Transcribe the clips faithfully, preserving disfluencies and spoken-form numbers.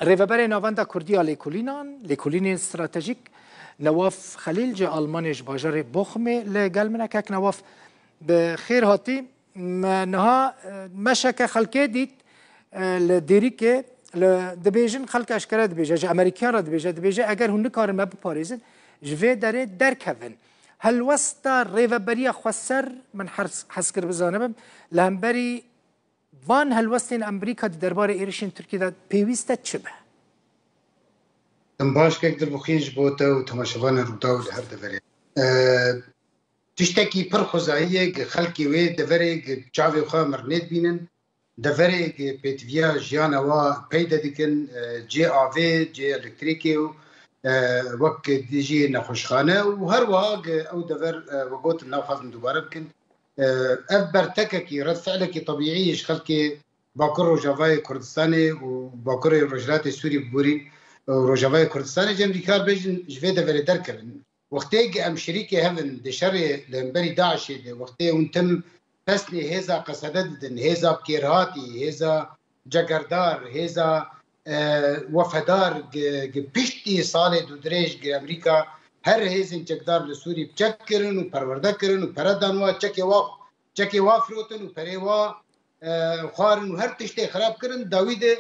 Rêveberê Navenda Kurdî ya Lêkolînan, Lêkolînên Stratejîk, Newaf Xelîl ji Almanê, ji bajarê Bochumê li gel min e. Kek Newaf, bi xêr hatî. Me niha, e, meşeke xelkê dît, e, li Dêrikê, li, dibêjin, xelk eşkere dibêje, ji Amerîkiyan re dibêje, dibêje, eger hûn nikarin me biparêzin, ji vê derê derkevin. Helwesta Rêveberiya Xweser, min hers-, hez kir bizanibim, li hemberî van helwestên Amerîka di derbarê êrişên Tirkiyê de pêwîst e çi be? Dem baş kek Dilbixwîn ji bo te û temaşevanên Rûdaw li her deverê. E, tiştekî pir xwezayî ye, gi xelkê wê deverê gi çavê xwe mirinê dibînin, deverê gi pêtiviya jiyana wa peyde dikin, e, cê avê, cê elektrîkê û, e, wek dijî nexweşxane û her wiha gi ew dever, e, we gotin, navxwazim dubare bikin. E, ev bertekekî, redfe'lekî tebîî ji xelkê Bakur Rojavayê Kurdistanê û Bakurê Rojhilatê Sûrî biborîn û Rojavayê Kurdistanê jî em dikar bêjin ji vê deverê derkevin. Wextê ki em şirîkê hev in di şerê li hemberî DAIŞê de, wextê hûn tim pesnê hêza Qesede didin, hêza Kêrhatî, hêza Cegerdar, hêza, e, wefedar gi, gi piştî salê dûdirêj gi Amerîka her hêzên çekdar li Sûrî çek kirin û perwerde kirin û pere dan wa, çekê wa, çekê wa firotin û perê wa, e, xwarin û her tiştê xirab kirin. Dawî de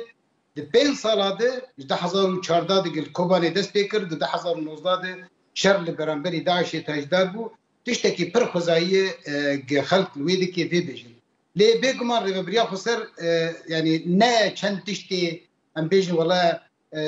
di pênc sala de, ji du hezar û çardeh de gel Kobanê dest pê kir, di du hezar û nozdeh de şer li beramberî DAIŞê tajdar bû. Tiştekî pir xwezayî ye, e, ge xelk li wê dikê vê bêjin. Lê bêguman Rêveberiya Xweser, e, yanî ne çend tiştê em bêjin wele, e,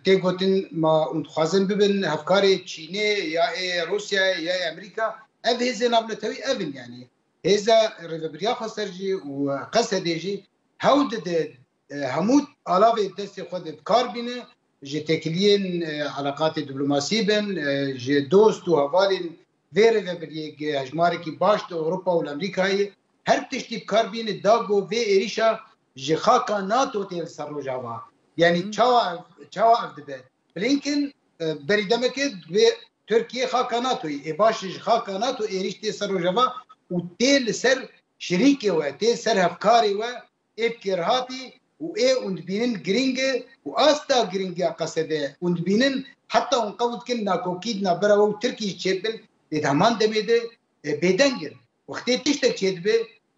tê gotin ma hûn dixwazin bibin hevkarê Çînê ya ê Rûsyayê ya ê Amerîka, ev hêzê navnetewî ev in yanî. Hêza Rêveberiya Xweser jî û Qesedê jî hewl dide, e, hemû alavê destê xwe de bi kar bîne, ji têkiliyên, e, eleqatê diplomasî bin, e, ji dost û hevalên vê rêvebiriyê gi hejmarekî baş di Ewropa û li Amerîkayê her tiştî bi kar bîne, da ku vê êrîşa ji xaka NATO tê li ser Rojava. Yanî Hı. çawa ev, çawa ev dibe? Blinken, e, berî demekê divê Tirkiye xaka NATOyê, ê baş e ji xaka NATO êrîş tê ser Rojava û tê li ser şirîkê we, tê ser hevkarê we, ê bi kêrhatî û ê hûn dibînin giring e û asta giringiya Qesede hûn dibînin, heta hûn qebûl dikin nakokî di navbera we û Tirkiyê çêbin, lê di heman demê de, e, bêdeng in. Wextê tiştek çêdibe,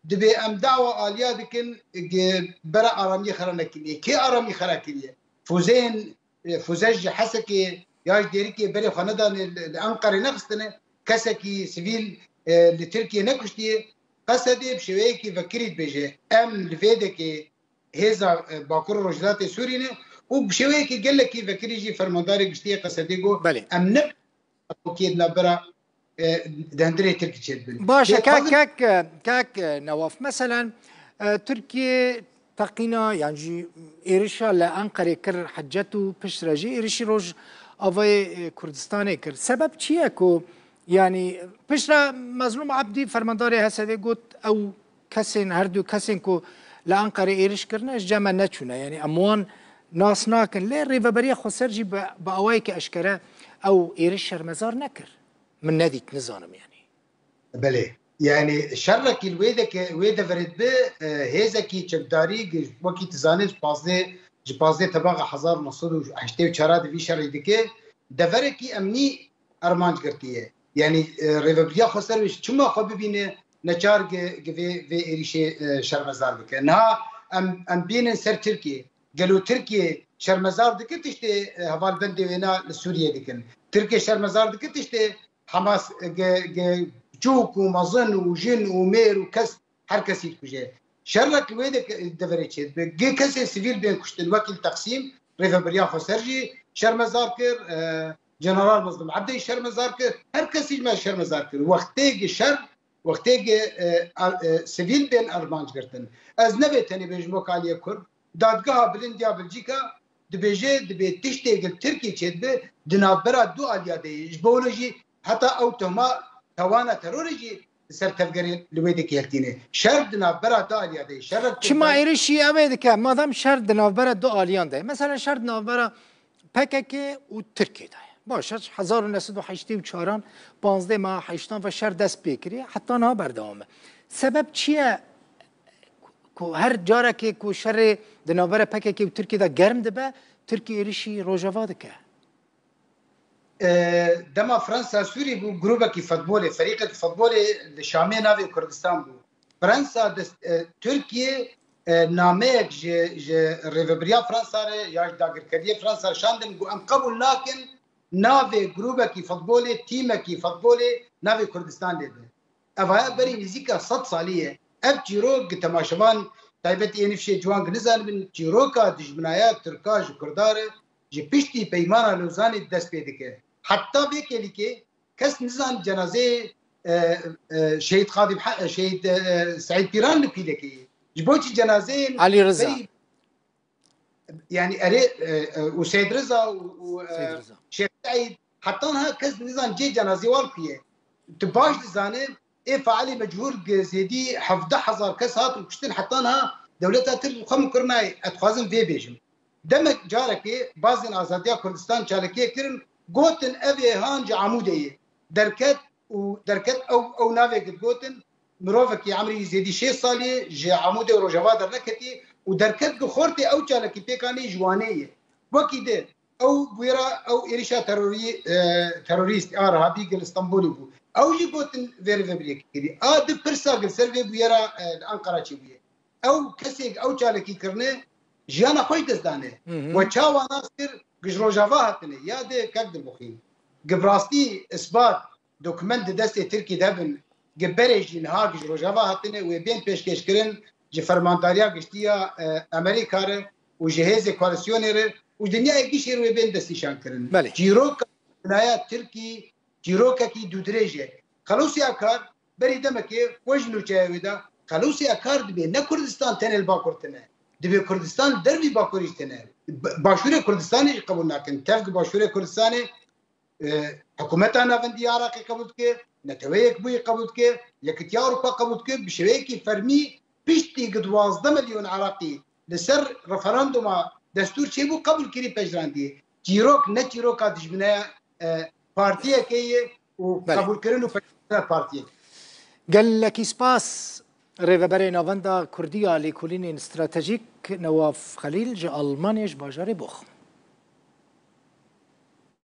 dibê em dawa aliya dikin, e, bera aramiyê xera nekin. Ê kê aramî xera kiriye? Fûzeyên, e, fûze ji Hesekê ya ji Dêrikê berê xwe nedanê li, li Enqerê nexistine, kesekî sivîl, e, li Tirkiyê nekuştiye. Qesedê bi şêweyekî vekirî dibêje, em li vê dekê hêza, e, Bakur û Rojhilatê Sûrî ne û bi şêweyekî gelekî vekirî jî fermandarê giştî yê Qesedê got, Belê. Em ne Tirkiyê di navbera, e, di hundirê Tirkî çêdibin. Baş e, Lê kek, xwezim kek, kek, e, Newaf. Meselen, e, Tirkiye teqîna, yan jî êrişa li Enqerê kir, Hecet û piştre jî êrişî Rojavayê, e, Kurdistanê kir. Sebeb çi ye ku, yanî, piştre Mezlûm Ebdî, fermandarê Hesedê got, ew kesên, her du kesên ku li Enqerê êriş kirine, ji cem me neçûne. Yanî, em wan nas nakin. Lê Rêveberiya Xweser jî bi, bi awayekî eşkere ew êriş şermezar nekir. Min nedît, nizanim yanî. Belê. Yanî şerekî li wê deke, wê deverê dibe, e, hêzekî çekdarî gi-, wekî tu zanî ji pazdeh, ji pazdeh tebaxa hezar û neh sed û heştê û çar de vî şerê dike, deverekî emnî armanc girtiye. Yanî, e, Rêveberiya Xweser wê çima xwe bibîne neçar gi, gi vê, vê êrîşê, e, şermezar bike. Niha em, em bînin ser Tirkiye. Gelo Tirkiye şermezar dike tiştê, e, hevalbendê wêna li Sûriyê dikin? Tirkiye şermezar dike tiştê Hamas, e, ge, ge, çûk û mezin û jin û mêr û kes, her kesî dikuje? Şerek li wê de ke-, deverê çêdibe. Gi kesê sivîl bên kuştin, wekî li Teqsîm, Rêveberiya Xweser jî şermezar kir, e, General Mezlûm Ebdê jî şermezar kir, her kesî ji me şermezar kir. Wextê gi şer, wextê gi, e, a-, e, sivîl bên armanc girtin. Ez nebê tenê bêjim wek aliyê Kurd, Dadgeha Bilind ya Belcîka dibêje, dibê tiştê gel Tirkiyê çêdibe, di navbera du aliya de ye. Ji bo wilo jî heta ew tuhma tawana terorê jî li ser tevgerê li wê dekê hiltîne. Şer di navbera du aliya de ye. Şer Çima êrişî ew ê dike? Madem şer di navbera du aliyan de ye. Mesela şer di navbera P K K û Tirkiyê de ye. Baş e, hezar û neh sed û heştê û çaran, panzdeh meha heştan ve şer dest pê kiriye, heta niha berdewam e. Sebeb çi ye? ku her carekê ku şerê di navbera P K K û Tirkiyê de germ dibe, Tirkiye êrişî Rojava dike. E, dema Fransa Sûrî bû, grûbekî futbolê, ferîqek futbolê li Şamê navê Kurdistan bû. Fransa dest, e, Tirkiye, e, nameyek ji, ji rêvebiriya Fransa re ya ji dagirkeriyê Fransa re şandin, got, em qebûl nakin navê grûbekî futbolê, tîmekî futbolê navê Kurdistan lê be. Evaya berî nêzîka sed salî ye. Ev çîrok gi temaşevan taybetî ê nifşê ciwan gi nizanibin, çîroka dijminaya Tirka ji Kurda re ji piştî Peymana Lozanê dest pê dike. Heta vê kêlîkê kes nizan cenazeyê, e, e, Şehîd Xadî Mhe-, Şehîd, e, Seîd Pîran li pîlekê ye. Ji bo çi cenazeyên Elî Riza. Berî, yani erê, e, e, û Seyd Riza û, û, e, Seyd Riza. Şêx Seîd, heta niha kes nizan cê cenazê wan ku ye. Tu baş dizane, ê fealê mechûl gi zêdî hevdeh hezar kes hatin kuştin, heta niha dewleta Tirk xwe min kir nayê. Ez dixwazim vê bêjim. Demek carekê bazên Azadiya Kurdistan çalakiyek kirin, gotin ev ê han ji Amûdê ye. Derket û derket ew, ew navê gi digotin, mirovekî emrî zêdî şêst salî ye, ji Amûdê û Rojava derneketî û derket gi xortê ew çalakî pêkanê ji Wanê ye. Wekî di ew bûyera, ew êrişa terorî, e, terorîst, a irhabî gi li Stenbolê bû. Ew jî gotin vê rêvebirê kirî. A di pirsa gi ser vê bûyera, e, li Ankara çêbûye. Ew kesê ew çalakî kirine, jiyana xwe ji dest dane. Hı hı. We çawa nas kir, gi ji Rojava hatine, ya dê kek Dilbixwîn. Gi bi rastî isbat, dokument di destê Tirkî de bin, gi berê jî niha gi ji Rojava hatine, wê bên pêşkêşkirin ji Fermandariya Giştî ya, e, Amerîka re û ji hêzê koalîsyonê re û ji dinyayê gişê re wê bên destnîşankirin. Belê. Çîroka binaya Tirkî çîrokekî dûdirêj e. Xelûsî Akar berî demekê we ji nûçeya wê de, Xelûsî Akar dibê ne Kurdistan tenê li Bakur tine. Dibê Kurdistan li dervî Bakurî jî tine. Ba-, Başûrê Kurdistanê jî qebûl nakin. Tev gi Başûrê Kurdistanê, e, hikûmeta navendî ya Iraqê qebûl dike, Neteweyê Yekbûyî qebûl dike, Yekitiya Ewropa qebûl dike, bi şêweyekî fermî piştî gi duwazdeh milyon Iraqî li ser referanduma destûr çêbû, qebûl kirî, pejirandî. Çîrok ne çîroka dijmineya, e, partiyekê ye û Belê. qebûlkirin û pejirandina partiyekê. Gelekî spas. Rêveberê Navenda Kurdî ya Lêkolînên Stratejîk Newaf Xelîl ji Almanyê, ji bajarê Bochum.